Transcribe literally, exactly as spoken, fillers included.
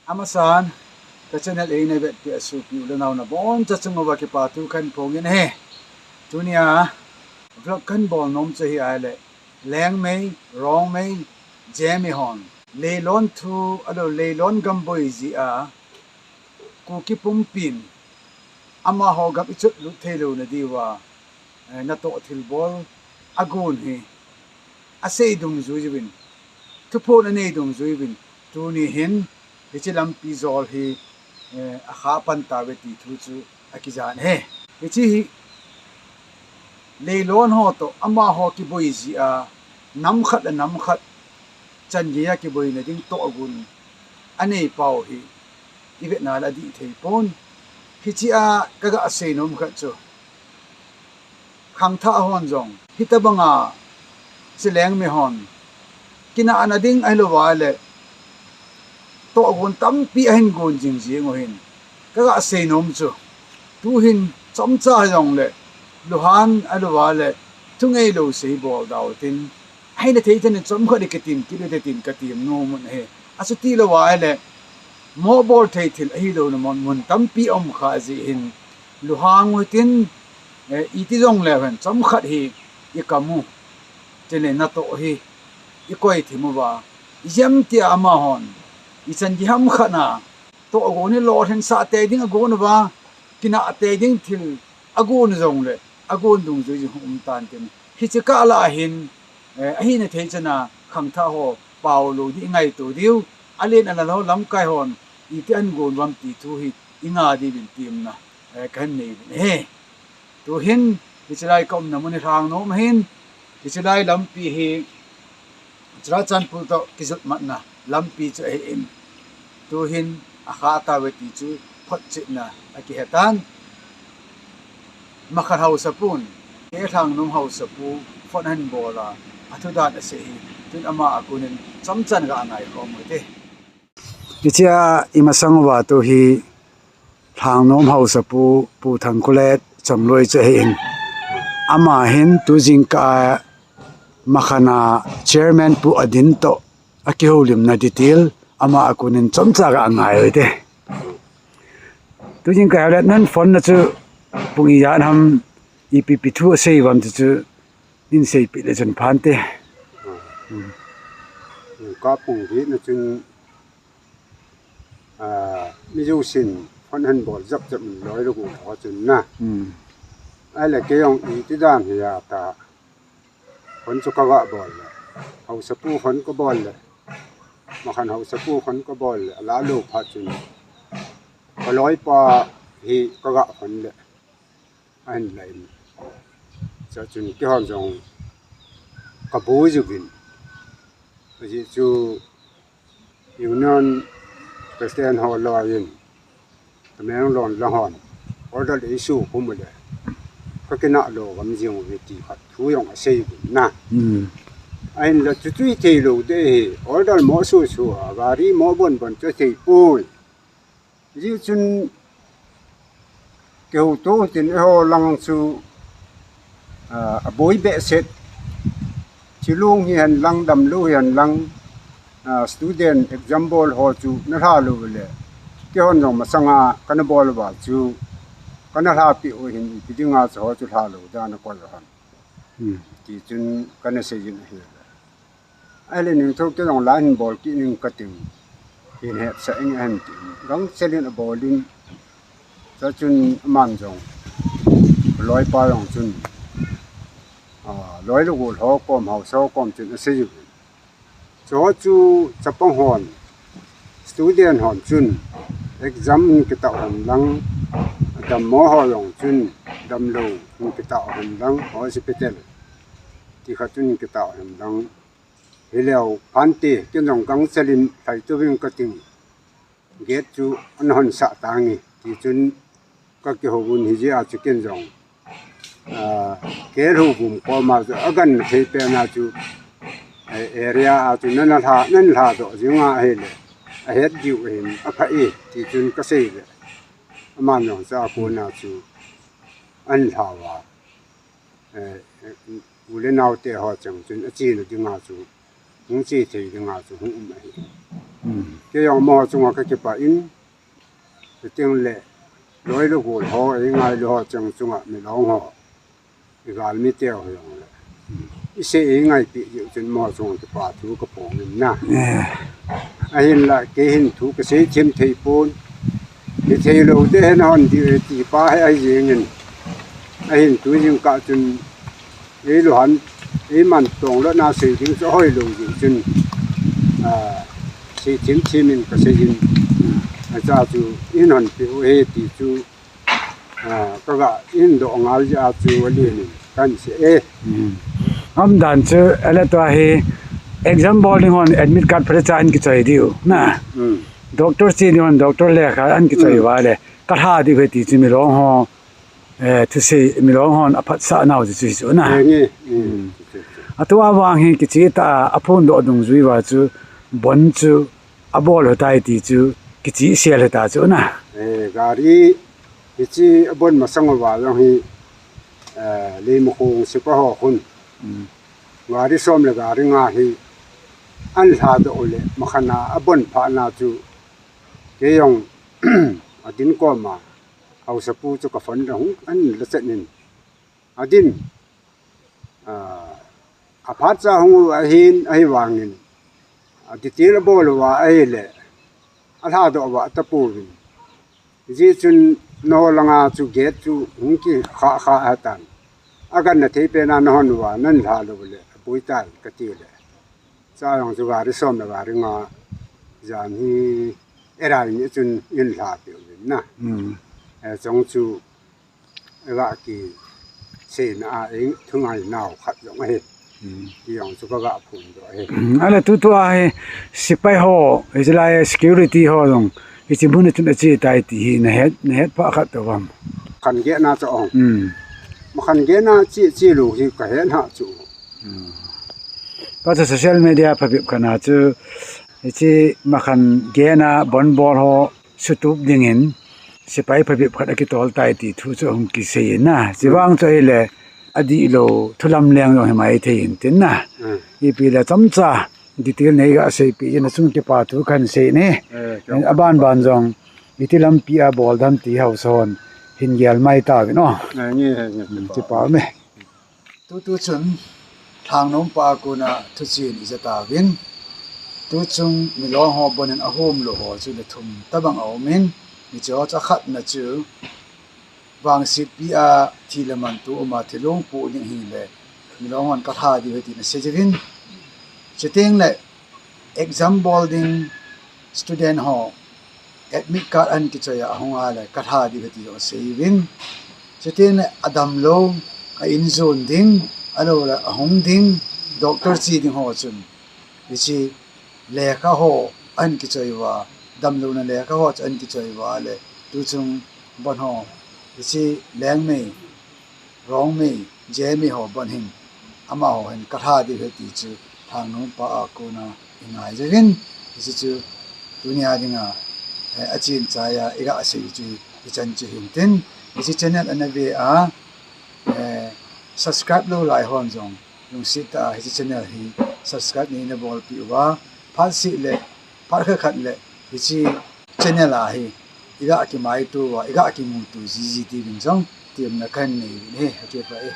Amasan, ka channel eina vetpi a sopi u le nao naboncha chunguva kipa thu kahin phongin ahi. Tunia vlog kahin bol nom chu hi ahile, Lengmei, Rongmei, Zeme hon leilon thu, ahilou leilon gam boi jeh a, Kuki pumpin amaho gam ichotlut theilouna diuva, eh, natoh thilbol agon hi asei dungjui uvin, thuphon anei dungjui uvin, tuni hin hiche lampi jol hi, eh, akha pan tauve ti thu chu akijan ahi. Hiche hi leilon ho toh amaho kiboi jeh a, nam khat le nam khat changeiya kiboina ding tohgon anei pau hi ivetna le adih thei pon. Hichea kaga seinom khat chu, khangthah hon jong hitobanga, hiche Lengmei hon kinahna ding ahilouva le tohgon tampi ahin gon jing jeng u hin, kaga seinom chu, tuhin chomcha jongle luhan ahilouva le thungeilou sei bol dautin, ahina thei tah in chomkhat ikitim kit ute tin katim nom un ahi. Achuti louva ahile, mo bol thei thil ahilouna mun, mun tampi aum kha jeh hin, luhang u hitin, eh, iti jongleu hen chomkhat hi ikam u, chule natoh hi ikoi thim uva, ijemtia amahon ichan giham khat na tohgon hi lolhinsah tei ding agon uva, kinah tei ding thil agon jongle, agon dungjui jong um tan tin. Hiche kah lah a hin, eh, ahina thei chan a khangthah ho paolou ding ingaito diu, alen alal ho lamkai hon iti ahin gon uvem ti thu hi inga diuvin temna, eh, kahin nei uvin ahi. Tuhin, hiche lai kaumna mun hi Lhangnom ahin, hiche lai lampi hi Churachandpur toh kijot matna lampi chu ahin, tuhin akha tauve ti chu photchetna akihetan. Makhan haosapun, Lhangnom haosapu phone ahin bol a, athudan asei hi, tun ama a konin chomchan ga ngaikhom u hite. Hichea imasang uva tu hi Lhangnom haosapu Pu Thangkholet Chomloi chu ahin, ama hin tu jingkah a Makhan a chairman pu adin toh akihoulimna detail ama a konin chomcha ga ngai u hite. Tu jingkah a le nan phone na chu pung ijat ham, ipi ipi thu asei uvem ti chu, in seipeh le chun phante. Ka pung ri na chun, ah, mi jousen phone ahin bol jep jep in loi le gol ho chun na. Hmm. Ahile kei jong iti dan hi ata, phone chu kaga bol le, haosapu phone kabol le, Makhan haosapu phone kabol le, alah lou phat chun kaloipa hi kaga phone le, ahin la in. Chuchun keihon jong kaboi jiuvin. Ajeh chu Union President ho loi in, Tamenglong lang hon order le issue pum le, kakinah lou gam jing uve ti khat thu jong asei uvin na. Hmm. Ahinla chuchu ithei lou ding ahi, order mo susu a, gari mo bon bon chu thei poi. Hijeh chun kihouto hitin eiho lang chu, ah, aboi behseh. Thilong hihen lang, damlou hihen lang, ah, student exam bol ho chu nalha lou le, keihon jong masanga kana bol uva chu, kana lhapeh u hin ipi dinga chu ho chu lha lou dan akoi u ham. Hmm. Ti chun kana sei jin ahi. Ahile ningthou kei jong la hin bol kit ning kating. Hin hetsah ing ahin tin. Gangchel in abol in. Chuchun aman jong, loipa jong chun, ah, loi le gol ho kom, haosa ho kom chun asei uvin. Chuho chu chapang hon, student hon chun exam in kitah u hen lang, dammo ho jong chun damlou in kitah u hen lang, hospital ti khat chun kitah u hen lang. Hileu phante, ken jong gangchel in lhai tou ving kating, gate chu ana hon sah tange, ti chun kakihou vun hijeh a chu ken jong, ah, gate houbung koma chu agan thei pen a chu, eh, area a chu nana lha, nana lha doh jing ahile, ahet diu ahin, apha e, ti chun kasei le, aman jong chu akona chu ahin lha uva. Eh, u le nao te ho chang chun achena dinga chu, hung che thei dinga chu hung um ahi. Kei jong amaho chunga kakipah in, chuteng le loi le gol ho, eingailu ho cheng chunga Milong ho, igalmi teu ho jong le isei eingaipi jeh chun amaho chunga kipathu kaphong in na. Ahinla kei hin thu kasei them thei pon. Hithei lou te hin ahon ding e ti pa hi ahi jeng in. Ahin tu jingkah chun eilu han, eiman tong lona sei ding chu hoilou jeh chun, sei them them in kasei in. Acha chu in honpeh u ahi ti chu, kaga in doh ngal jeh a chu alen in kahin sei e. Umdan chu, ale tua hi exam bol ding hon admit card phatecha ahin kichoi diu na. Doctor che ding hon doctor lekha ahin kichoi uva le kalha diu ahi ti chu Milong ho, thusei Milong hon aphatsah nau chu hichu na. Atua vang hi kicheh tah a aphondoh dungjui uva chu bon chu abol u tai ti chu kicheh sel u ta chu na. Gari hiche abon masang uva jong hi, Leimakhong sepai ho khun gari som le gari nga hi ahin lhadoh u le makhan a abon phatna chu kei jong adin koma haosapu chu kaphone a hung ahin la chet in, adin, aphatcha hung u ahin, ahivangin detail abol uva ahile alhadoh uva atapouvin. Hijeh chun nao langa chu gate chu hung kikhah khah hatan, aganna thei pena nahon uva nahin lha lou le aboi tai katile, cha jong chu gari som le gari nga jan hi erai ni chun ahin lhapeh uvin na. Chong chu aga kiseina a eithungai nau khat jong ahi. Ti jong chu kaga phondoh ahi. Ale tutua hi sepai ho, hichelai security ho jong hiche mun a chun ache tai ti hi nahet, nahet pha khat tou ham? Makhan gate na chu ong. Makhan gate na che, chelou hi kahet hah chu. Tua chu social media phabep khat na chu hiche makhan gate na bon bol ho sutup dingin sepai phabep khat akitol tai ti thu chu ahung kisei in na. Chuvang chu ahile adihlou thulam leng jong himai thei in tin na. Ipi le chomcha detail neiga seipeh jeh in nachung kipathu kahin sei e. Aban ban jong iti lampi a bol dem ti haosa hon hin gel mai tauvin o. Kipa ume. Tutu chun Lhangnompa a kona thuchen ija tauvin. Tuchung Milong ho bon in ahom lou ho chu le thum tobang aumin, hiche ho chu akhatna chu vangsetpi a thi le mantu uma thilong poh ding hile Milong hon kalha diu ahi tin asei jiuvin. Chutengle exam bol ding student ho admit card ahin kichoi a ahung a le kalha diu ahi ti jong asei uvin. Chutengle adamlou, a in jon ding, aloule ahung ding, doctor che ding ho chun hiche lekha ho ahin kichoi uva, damlouna lekha ho chu ahin kichoi uva le tuchung bon ho, hiche Liangmai, Rongmei, Zeme ho bon hin amaho hin kalha diu ahi ti chu Lhangnompa a kona ingai jiuvin. Hiche chu tunia dinga achin chai a iga sei chu hichan chu hintin, hiche channel ana ve a subscribe lou lai hon jong lungset tah a hiche channel hi subscribe nei nabolpeh uva, phatseh le phat khat khat le hiche channel a hi iga kimaito uva, iga kimuto jiji diuvin jong temna kahin nei uvin ahi, akipah e.